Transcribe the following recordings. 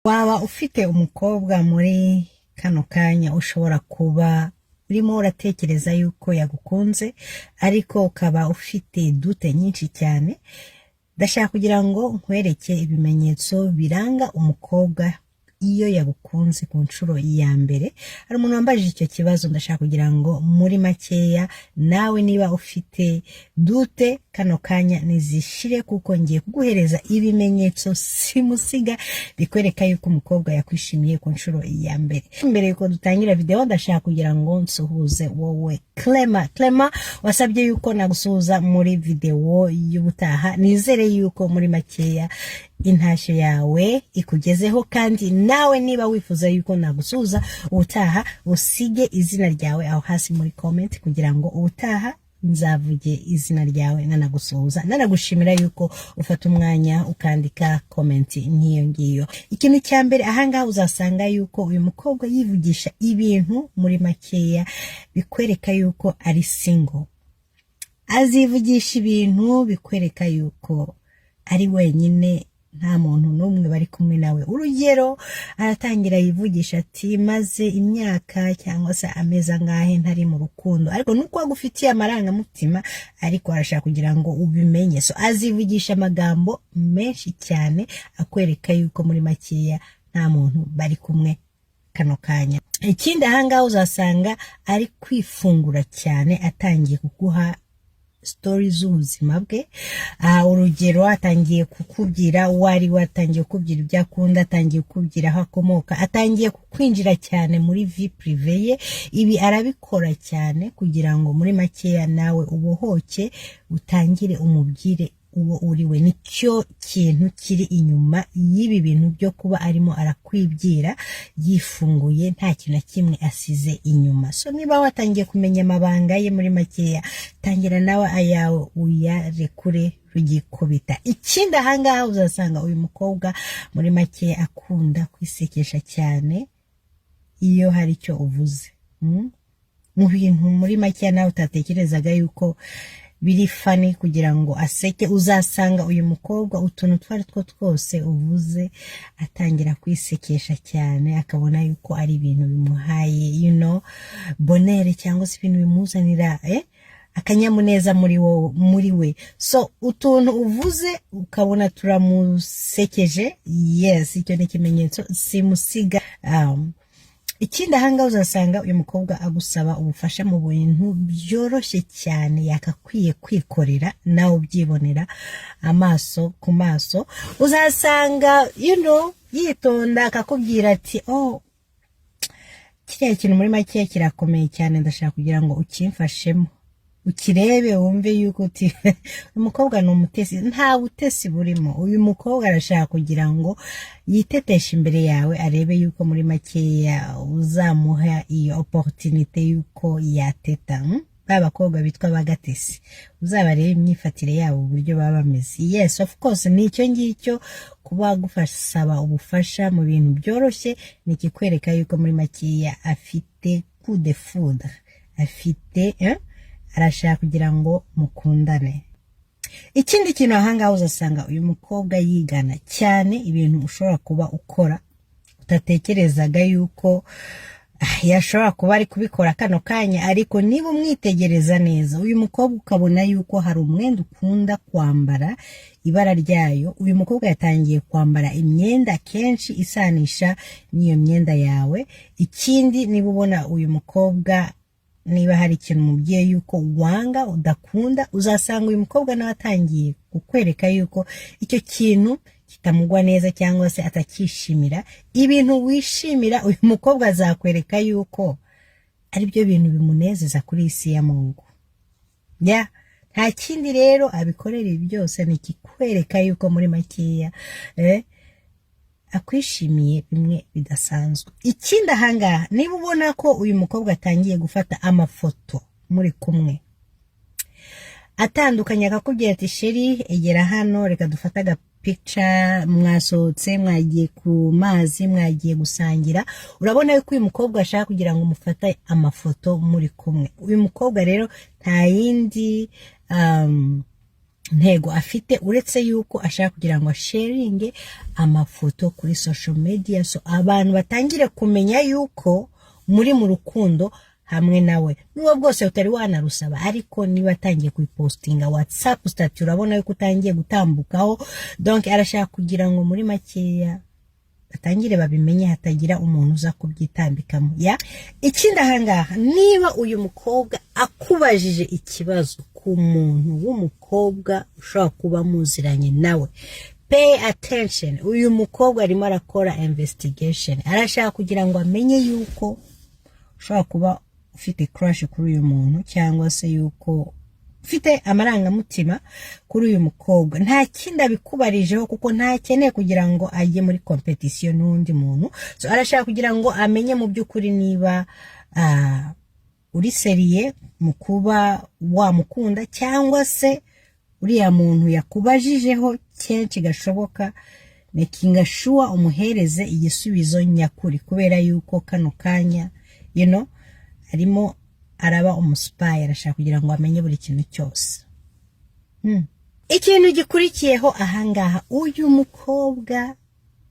Waba ufite umukobwa muri kano kanya ushobora kuba urimo uratekereza yuko yagukunze, ariko ukaba ufite doute nyinshi cyane. Ndashaka kugira ngo nkwereke ibimenyetso biranga umukobwa iyo yagukunze ku nshuro ya mbere. Hari umuntu wambajije icyo kibazo. Ndashaka kugira ngo muri makeya nawe niba ufite doute kano kanya nizishire, kuko ngiye kuguhereza ibimenyetso simusiga bikwereka yuko umukobwa yakwishimiye ku nshuro ya mbere. Mbere yuko dutangira video, ndashaka kugira ngo nsuhuze wowe Clema. Clema wasabye yuko nagusuhuza muri video y'ubutaha. Nizere yuko muri makeya intashyo yawe ikugezeho, kandi nawe niba wifuza yuko nagusuhuza ubutaha, usige izina ryawe aho hasi muri comment kugira ngo ubutaha nzavuge izina ryawe nanagusuhuza, nanagushimira yuko ufata umwanya ukandika comment nk'iyo ngiyo. Ikintu cya mbere ahangaha, uzasanga yuko uyu mukobwa yivugisha ibintu muri makeya bikwereka yuko ari single. Azivugisha ibintu bikwereka yuko ari wenyine, nta muntu n'umwe bari kumwe nawe. Urugero, aratangira yivugisha ati: "Maze imyaka cyangwa se amezi angahe ntari mu rukundo," ariko nuko agufitiye amarangamutima, ariko arashaka kugira ngo ubimenye. So azivugisha amagambo menshi cyane akwereka yuko muri makeya nta muntu bari kumwe kano kanya. Ikindi ahangaha, uzasanga ari kwifungura cyane, atangiye kuguha story z'ubuzima bwe. Urugero, atangiye kukubwira uwo ari we, atangiye kukubwira ibyo akunda, atangiye kukubwira aho akomoka, atangiye kukwinjira cyane muri vie privée ye. Ibi arabikora cyane kugira ngo muri makeya nawe ubohoke, utangire umubwire uwo uri we. Nicyo kintu kiri inyuma y'ibi bintu byo kuba arimo arakwibwira yifunguye, nta kintu na kimwe asize inyuma. So niba watangiye kumenya amabanga ye, muri makeya tangira nawe ayawe uyarekure rugikubita. Ikindi ahangaha, uzasanga uyu mukobwa muri makeya akunda kwisekesha cyane iyo hari icyo uvuze, Mu bintu muri makeya nawe utatekerezaga yuko biri funny kugira ngo aseke. Uzasanga uyu mukobwa utuntu utwo ari two twose uvuze atangira kwisekesha cyane, akabona yuko ari ibintu bimuhaye bonheur cyangwa se ibintu bimuzanira akanyamuneza muri wo, muri we. So utuntu uvuze ukabona turamusekeje, yes, icyo ni ikimenyetso simusiga. Ikindi ahangaha, uzasanga uyu mukobwa agusaba ubufasha mu bintu byoroshye cyane yakakwiye kwikorera, nawe ubyibonera amaso ku maso. Uzasanga yitonda akakubwira ati: "Oh, kiriya kintu muri make kirakomeye cyane, ndashaka kugira ngo ukimfashemo, ukirebe wumve yuko uti." Uyu mukobwa ni umutesi. Nta butesi burimo. Uyu mukobwa arashaka kugira ngo yiteteshe imbere yawe, arebe yuko muri makeya uzamuha iyo opportunité yuko yateta, Ba bakobwa bitwa bagatesi, uzabarebe imyifatire yabo, uburyo baba bameze. Yes, of course, ni icyo ngicyo. Kuba gusaba ubufasha mu bintu byoroshye ni ikikwereka yuko muri makeya afite coup de foudre, afite arashaka kugira ngo mukundane. Ikindi kintu ahangaha, uzasanga uyu mukobwa yigana cyane ibintu ushobora kuba ukora utatekerezaga yuko yashobora kuba ari kubikora kano kanya. Ariko niba umwitegereza neza uyu mukobwa, ukabona yuko hari umwenda ukunda kwambara ibara ryayo, uyu mukobwa yatangiye kwambara imyenda kenshi isanisha n'iyo myenda yawe. Ikindi, niba ubona uyu mukobwa, niba hari ikintu umubwiye yuko wanga, udakunda, uzasanga uyu mukobwa nawe atangiye kukwereka yuko icyo kintu kitamugwa neza cyangwa se atacyishimira. Ibintu wishimira, uyu mukobwa azakwereka yuko ari byo bintu bimunezeza kuri iyi si ya Mungu. Ya nta kindi rero abikorera ibi byose, ni ikikwereka yuko muri makeya akwishimiye bimwe bidasanzwe. Ikindi ahangaha, niba ubona ko uyu mukobwa atangiye gufata amafoto muri kumwe atandukanye, akakubwira ati: "Chéri, egera hano, reka dufate agapica." Mwasohotse, mwagiye ku mazi, mwagiye gusangira, urabona yuko uyu mukobwa ashaka kugira ngo mufate amafoto muri kumwe. Uyu mukobwa rero nta yindi ntego afite uretse yuko ashaka kugira ngo asharinge amafoto kuri social media, so abantu batangire kumenya yuko muri mu rukundo hamwe nawe, n'ubwo bwose utari wanarusaba. Ariko niba atangiye kuyipostinga WhatsApp status, urabona yuko utangiye gutambukaho. Donc arashaka kugira ngo muri makeya batangire babimenye, hatagira umuntu uza kubyitambikamo. Ya, ikindi ahangaha, niba uyu mukobwa akubajije ikibazo ku muntu w'umukobwa ushobora kuba muziranye nawe, pay attention. Uyu mukobwa arimo arakora investigation, arashaka kugira ngo amenye yuko ushobora kuba ufite crush kuri uyu muntu cyangwa se yuko ufite amarangamutima kuri uyu mukobwa. Nta kindi abikubarijeho, kuko ntakeneye kugira ngo ajye muri competition n'undi muntu. So arashaka kugira ngo amenye mu by'ukuri niba uri sérieux mu kuba wamukunda, cyangwa se uriya muntu yakubajijeho kenshi gashoboka, making sure umuhereze igisubizo nyakuri, kubera yuko kano kanya arimo araba umuspy, arashaka kugira ngo amenye buri kintu cyose. Ikintu gikurikiyeho ahangaha, uyu mukobwa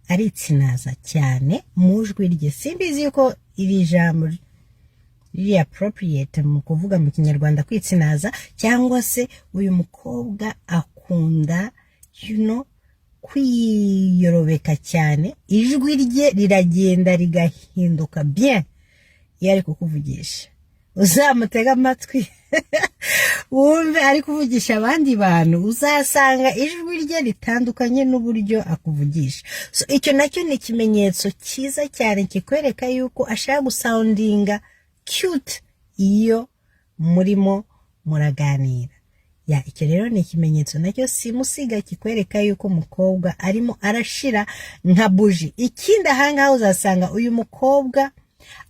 aritsinaza cyane mu ijwi rye. Simbizi yuko iri jambo riri appropriate mu kuvuga mu Kinyarwanda, kwitsinaza, cyangwa se uyu mukobwa akunda kwiyorobeka cyane. Ijwi rye riragenda rigahinduka bien iyo ari kukuvugisha. Uzamutega amatwi wumve ari kuvugisha abandi bantu, uzasanga ijwi rye ritandukanye n'uburyo akuvugisha. So icyo nacyo ni ikimenyetso cyiza cyane kikwereka yuko ashaka gusoundinga cute iyo murimo muraganira. Ya, icyo rero ni ikimenyetso nacyo simusiga kikwereka yuko umukobwa arimo arashira nka buji. Ikindi ahangaha, uzasanga uyu mukobwa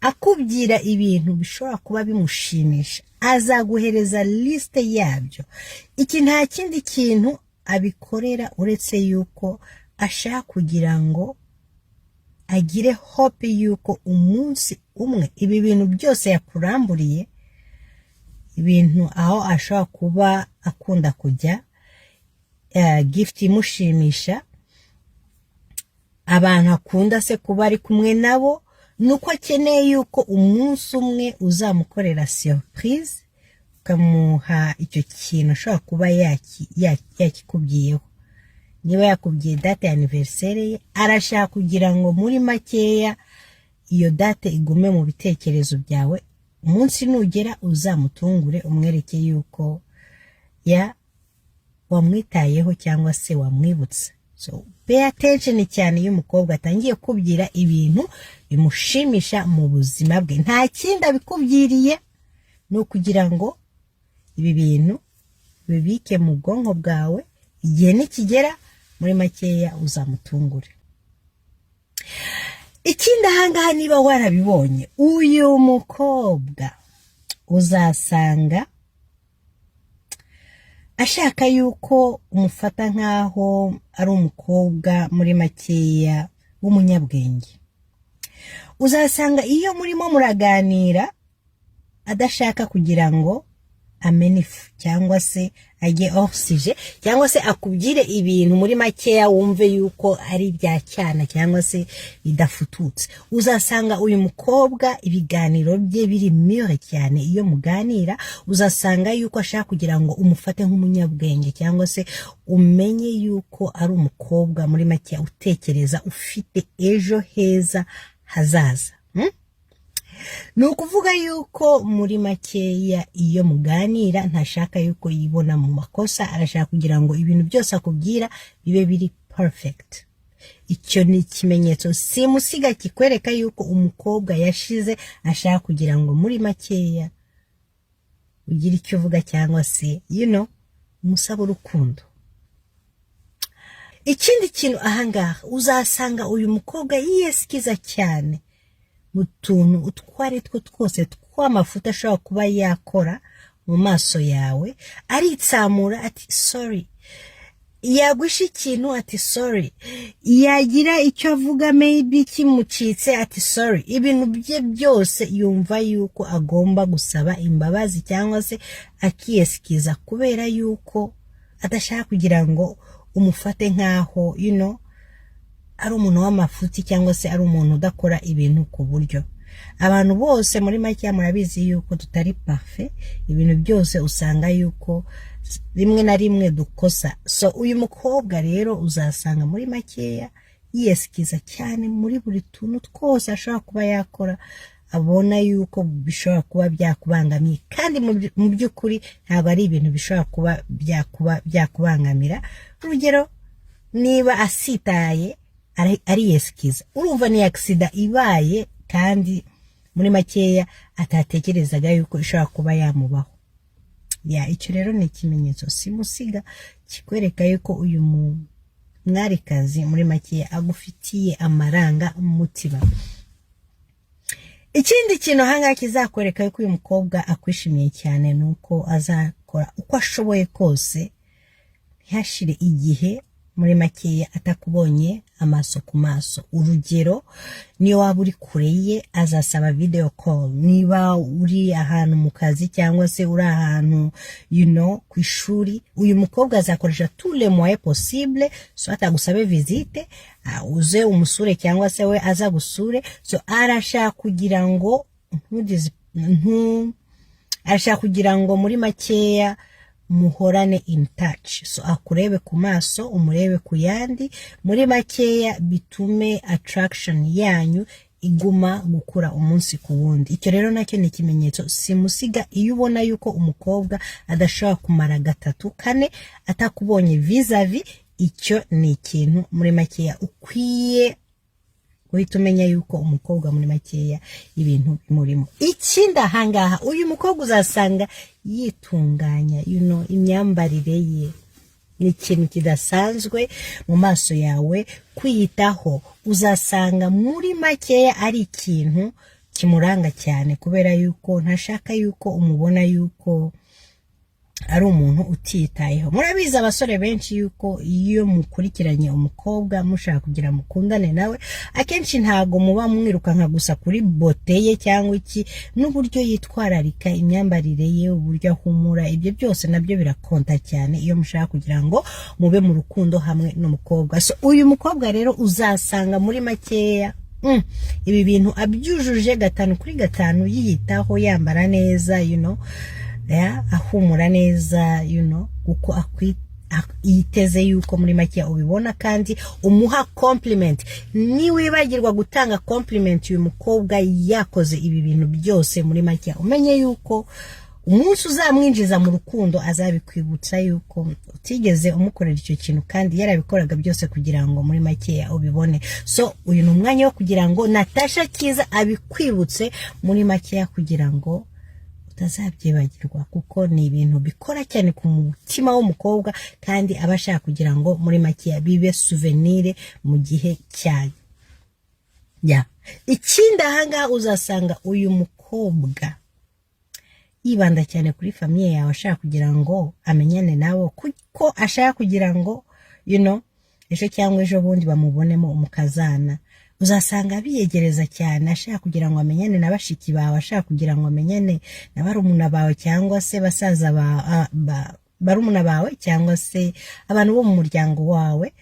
akubwira ibintu bishobora kuba bimushimisha, azaguhereza liste yabyo. Iki nta kindi kintu abikorera uretse yuko ashaka kugira ngo agire hope yuko umunsi umwe ibi bintu byose yakuramburiye, ibintu aho ashobora kuba akunda kujya, gift imushimisha, abantu akunda se kuba ari kumwe nabo, ni uko akeneye yuko umunsi umwe uzamukorera surprise, ukamuha icyo kintu ashobora kuba yakikubwiyeho. Niba yakubwiye date ya anniversaire ye, arashaka kugira ngo muri makeya iyo date igume mu bitekerezo byawe, umunsi nugera uzamutungure, umwereke yuko ya wamwitayeho cyangwa se wamwibutse. So pay attention cyane iyo umukobwa atangiye kubwira ibintu bimushimisha mu buzima bwe. Nta kindi abikubwiriye, ni ukugira ngo ibi bintu bibike mu bwonko bwawe, igihe nikigera muri makeya uzamutungure. Ikindi ahangaha, niba warabibonye, uyu mukobwa uzasanga ashaka yuko umufata nk'aho ari umukobwa muri makeya w'umunyabwenge. Uzasanga iyo murimo muraganira adashaka kugira ngo amene ifu, cyangwa se ajye hors sujet, cyangwa se akubwire ibintu muri makeya wumve yuko ari ibya cyana cyangwa se bidafututse. Uzasanga uyu mukobwa ibiganiro bye biri mûr cyane. Iyo muganira uzasanga yuko ashaka kugira ngo umufate nk'umunyabwenge, cyangwa se umenye yuko ari umukobwa muri makeya utekereza, ufite ejo heza hazaza. Ni ukuvuga yuko muri makeya iyo muganira ntashaka yuko yibona mu makosa, arashaka kugira ngo ibintu byose akubwira bibe biri perfect. Icyo ni ikimenyetso simusiga kikwereka yuko umukobwa yashize, ashaka kugira ngo muri makeya ugire icyo uvuga, cyangwa se umusaba urukundo. Ikindi kintu ahangaha, uzasanga uyu mukobwa yiyesikiza cyane mu tuntu utwo ari two twose tw'amafuta ashobora kuba yakora mu maso yawe. Aritsamura ati "Sorry", yagwisha ikintu ati "Sorry", yagira icyo avuga maybe kimucitse ati "Sorry". Ibintu bye byose yumva yuko agomba gusaba imbabazi cyangwa se akiyesikiza, kubera yuko Adashaka kugira ngo umufate nk'aho ari umuntu w'amafuti cyangwa se ari umuntu udakora ibintu ku buryo. Abantu bose muri make murabizi yuko tutari parfait. Ibintu byose usanga yuko rimwe na rimwe dukosa. So uyu mukobwa rero uzasanga muri makeya yiyesikiza cyane muri buri tuntu twose ashobora kuba yakora, abona yuko bishobora kuba byakubangamiye, kandi mu by'ukuri ntabwo ari ibintu bishobora kuba byakubangamira. Urugero, niba asitaye, ariyesikiza, urumva ni accident ibaye kandi muri makeya atatekerezaga yuko ishobora kuba yamubaho. Ya, icyo rero ni ikimenyetso simusiga kikwereka yuko uyu mwarikazi muri makeya agufitiye amaranga mutima. Ikindi kintu ahangaha kizakwereka yuko uyu mukobwa akwishimiye cyane ni uko azakora uko ashoboye kose ntihashire igihe muri makeya atakubonye amaso ku maso. Urugero, niyo waba uri kure ye, azasaba video call. Niba uri ahantu mu kazi cyangwa se uri ahantu ku ishuri, uyu mukobwa azakoresha tous les moyens possibles, so atagusabe visite, uze umusure cyangwa se we aza gusure. So arashaka kugira ngo arashaka kugira ngo muri makeya muhorane in touch, so akurebe ku maso, umurebe ku yandi, muri makeya bitume attraction yanyu iguma gukura umunsi ku wundi. Icyo rero nacyo ni ikimenyetso simusiga. Iyo ubona yuko umukobwa adashobora kumara 3, 4 atakubonye vis-a-vis, icyo ni ikintu muri makeya ukwiye guhita umenya yuko umukobwa muri makeya ibintu bimurimo. Ikindi ahangaha, uyu mukobwa uzasanga yitunganya, imyambarire ye ni ikintu kidasanzwe mu maso yawe. Kwiyitaho uzasanga muri makeya ari ikintu kimuranga cyane, kubera yuko ntashaka yuko umubona yuko ari umuntu utitayeho. Murabizi abasore benshi yuko iyo mukurikiranye umukobwa mushaka kugira mukundane nawe, akenshi ntago muba mwirukanka gusa kuri beauté ye cyangwa iki, n'uburyo yitwararika, imyambarire ye, uburyo ahumura, ibyo byose nabyo birakonta cyane iyo mushaka kugira ngo mube mu rukundo hamwe n'umukobwa. So uyu mukobwa rero uzasanga muri makeya ibi bintu abyujuje 5 kuri 5: yiyitaho, yambara neza, yeah, ahumura neza, kuko yiteze yuko muri make ubibona kandi umuha compliment. Niwibagirwa gutanga compliment uyu mukobwa yakoze ibi bintu byose, muri make umenye yuko umunsi uzamwinjiza mu rukundo azabikwibutsa yuko utigeze umukorera icyo kintu kandi yarabikoraga byose kugira ngo muri makeya ubibone. So uyu ni umwanya wo kugira ngo Natasha Cyiza abikwibutse muri makeya, kugira ngo utazabyibagirwa, kuko ni ibintu bikora cyane ku mutima w'umukobwa kandi aba ashaka kugira ngo muri makeya bibe souvenir mu gihe cyanyu. Ya, ikindi ahangaha, uzasanga uyu mukobwa yibanda cyane kuri famille yawe, ashaka kugira ngo amenyane nabo, kuko ashaka kugira ngo ejo cyangwa ejo bundi bamubonemo umukazana. Uzasanga biyegereza cyane, ashaka kugira ngo amenyane na bashiki bawe, ashaka kugira ngo amenyane na barumuna bawe cyangwa se basaza ba barumuna bawe cyangwa se abantu bo mu muryango wawe.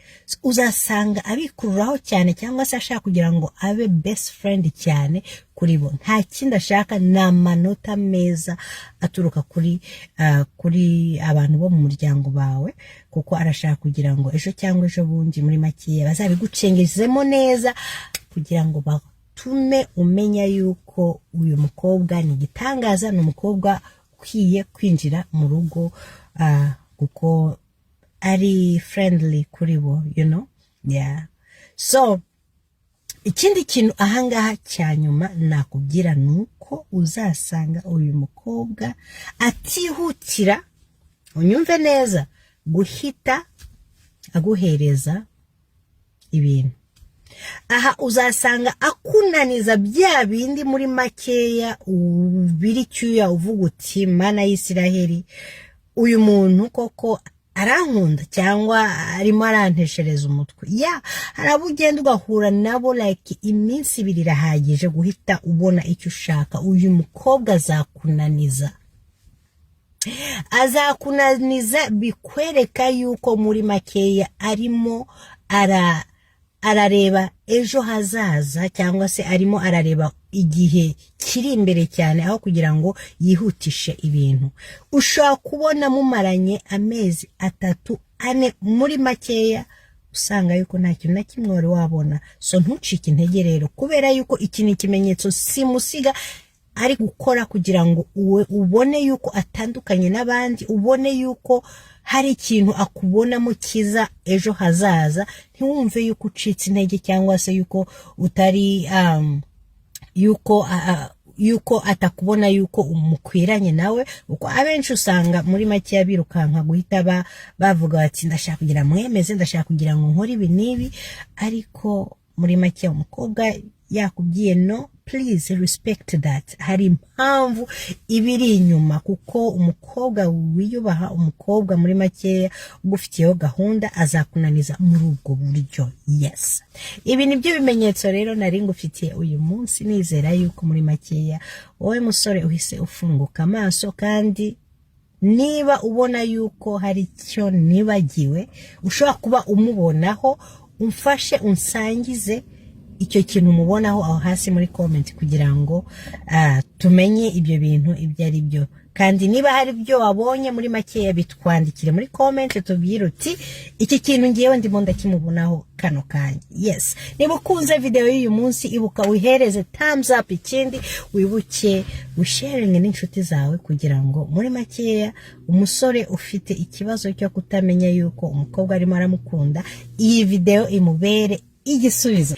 Uzasanga abikururaho cyane cyangwa se ashaka kugira ngo abe best friend cyane kuri bo. Nta kindi ashaka, ni amanota meza aturuka kuri abantu bo mu muryango bawe, kuko arashaka kugira ngo ejo cyangwa ejo bundi muri makeya bazabigucengezemo neza, kugira ngo batume umenya yuko uyu mukobwa ni igitangaza, ni umukobwa ukwiye kwinjira mu rugo, kuko ari friendly kuri bo. Yeah, so ikindi kintu ahangaha cya nyuma nakubwira ni uko uzasanga uyu mukobwa atihutira, unyumve neza, guhita aguhereza ibintu. Aha uzasanga akunaniza bya bindi muri makeya ubira icyuya, uvuga uti: "Mana y'Isiraheli, uyu muntu koko arankunda cyangwa arimo aranteshereza umutwe?" Ya, hari abo ugenda ugahura nabo, like iminsi 2 irahagije guhita ubona icyo ushaka. Uyu mukobwa azakunaniza. Azakunaniza bikwereka yuko muri makeya arimo arareba ejo hazaza, cyangwa se arimo arareba igihe kiri imbere cyane aho kugira ngo yihutishe ibintu. Ushobora kubona mumaranye amezi 3, 4, muri makeya usanga yuko nta kintu na kimwe wari wabona. So ntucike intege rero, kubera yuko iki ni ikimenyetso simusiga ari gukora kugira ngo ubone yuko atandukanye n'abandi, ubone yuko hari ikintu akubonamo cyiza ejo hazaza. Ntiwumve yuko ucitse intege cyangwa se yuko utari yuko atakubona yuko umukwiranye nawe, kuko abenshi usanga muri makeya birukanka guhita bavuga bati: "Ndashaka kugira mwemeze, ndashaka kugira ngo nkore ibi n'ibi." Ariko muri make, umukobwa yakubwiye no, please respect that. Hari impamvu ibiri inyuma, kuko umukobwa wiyubaha, umukobwa muri makeya ugufitiyeho gahunda, azakunaniza muri ubwo buryo. Yes, ibi ni byo bimenyetso rero nari ngufitiye uyu munsi. Nizera yuko muri makeya wowe musore uhise ufunguka amaso, kandi niba ubona yuko hari icyo nibagiwe ushobora kuba umubonaho, umfashe unsangize icyo kintu umubonaho aho hasi muri comment, kugira ngo tumenye ibyo bintu ibyo ari byo. Kandi niba hari ibyo wabonye, muri makeya bitwandikire muri comment, tubwire uti: "Iki kintu ngewe ndimo ndakimubonaho kano kanya." Yes, niba ukunze video y'uyu munsi, ibuka wihereze thumbs up. Ikindi, wibuke usharinge n'inshuti zawe, kugira ngo muri makeya umusore ufite ikibazo cyo kutamenya yuko umukobwa arimo aramukunda, iyi video imubere igisubizo.